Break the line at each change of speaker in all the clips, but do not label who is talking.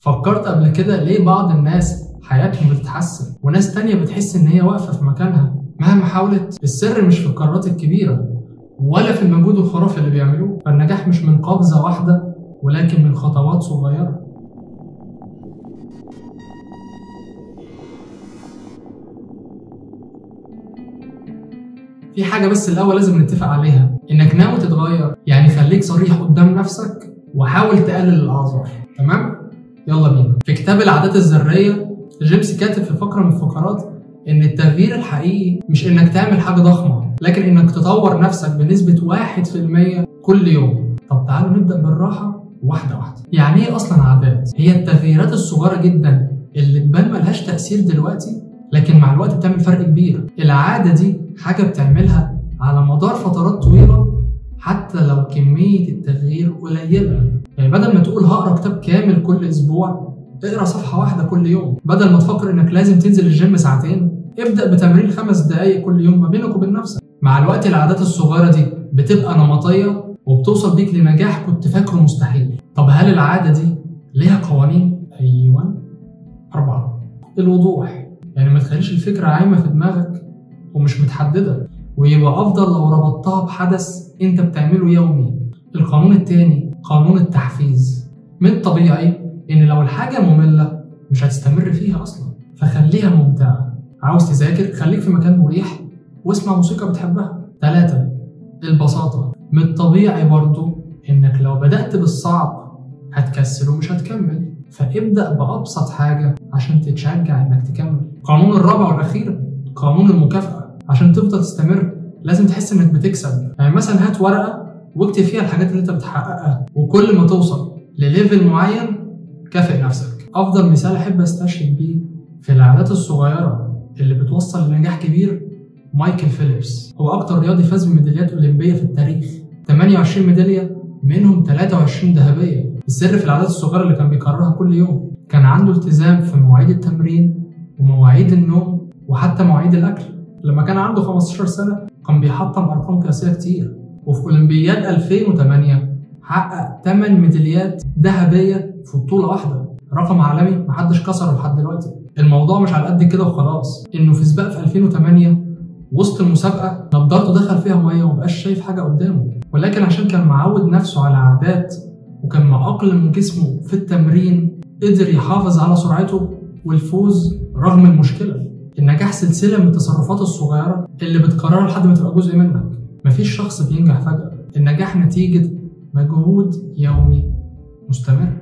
فكرت قبل كده ليه بعض الناس حياتهم بتتحسن وناس تانية بتحس إن هي واقفة في مكانها مهما حاولت؟ السر مش في القرارات الكبيرة ولا في المجهود الخرافي اللي بيعملوه، فالنجاح مش من قفزة واحدة ولكن من خطوات صغيرة. في حاجة بس الأول لازم نتفق عليها، إنك ناوي تتغير، يعني خليك صريح قدام نفسك وحاول تقلل الأعذار، تمام؟ يلا بينا. في كتاب العادات الذرية جيمس كاتب في فقرة من الفقرات إن التغيير الحقيقي مش إنك تعمل حاجة ضخمة، لكن إنك تطور نفسك بنسبة 1% كل يوم. طب تعالوا نبدأ بالراحة واحدة واحدة. يعني إيه أصلا عادات؟ هي التغييرات الصغيرة جدا اللي تبان ملهاش تأثير دلوقتي لكن مع الوقت بتعمل فرق كبير. العادة دي حاجة بتعملها على مدار فترات طويلة حتى لو كمية التغيير قليلة. يعني بدل ما تقول هقرا كتاب كامل كل أسبوع، اقرا صفحة واحدة كل يوم. بدل ما تفكر إنك لازم تنزل الجيم ساعتين، ابدأ بتمرين 5 دقايق كل يوم ما بينك وبين نفسك. مع الوقت العادات الصغيرة دي بتبقى نمطية وبتوصل بيك لنجاح كنت فاكره مستحيل. طب هل العادة دي ليها قوانين؟ أيوة، 4. الوضوح، يعني ما تخليش الفكرة عايمة في دماغك ومش متحددة، ويبقى أفضل لو ربطتها بحدث أنت بتعمله يومي. القانون التاني قانون التحفيز. من الطبيعي إن لو الحاجة مملة مش هتستمر فيها أصلا، فخليها ممتعة. عاوز تذاكر؟ خليك في مكان مريح واسمع موسيقى بتحبها. 3. البساطة. من الطبيعي برضو إنك لو بدأت بالصعب هتكسل ومش هتكمل، فابدأ بأبسط حاجة عشان تتشجع إنك تكمل. القانون الرابع والأخير قانون المكافأة. عشان تفضل تستمر لازم تحس إنك بتكسب. يعني مثلا هات ورقة واكتب فيها الحاجات اللي أنت بتحققها، وكل ما توصل لل level معين كافئ نفسك. أفضل مثال أحب أستشهد بيه في العادات الصغيرة اللي بتوصل لنجاح كبير مايكل فيليبس. هو أكتر رياضي فاز بميداليات أولمبية في التاريخ، 28 ميدالية منهم 23 ذهبية. السر في العادات الصغيرة اللي كان بيكررها كل يوم. كان عنده التزام في مواعيد التمرين ومواعيد النوم وحتى مواعيد الأكل. لما كان عنده 15 سنة كان بيحطم أرقام قياسية كتير، وفي أولمبياد 2008 حقق 8 ميداليات ذهبية في بطولة واحدة، رقم عالمي محدش كسره لحد دلوقتي. الموضوع مش على قد كده وخلاص، إنه في سباق في 2008 وسط المسابقة نضارته دخل فيها مية ومبقاش شايف حاجة قدامه، ولكن عشان كان معود نفسه على عادات وكان مأقلم جسمه في التمرين قدر يحافظ على سرعته والفوز رغم المشكلة. النجاح سلسلة من التصرفات الصغيرة اللي بتكررها لحد ما تبقى جزء منك. مفيش شخص بينجح فجأة، النجاح نتيجة مجهود يومي مستمر.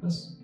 بس.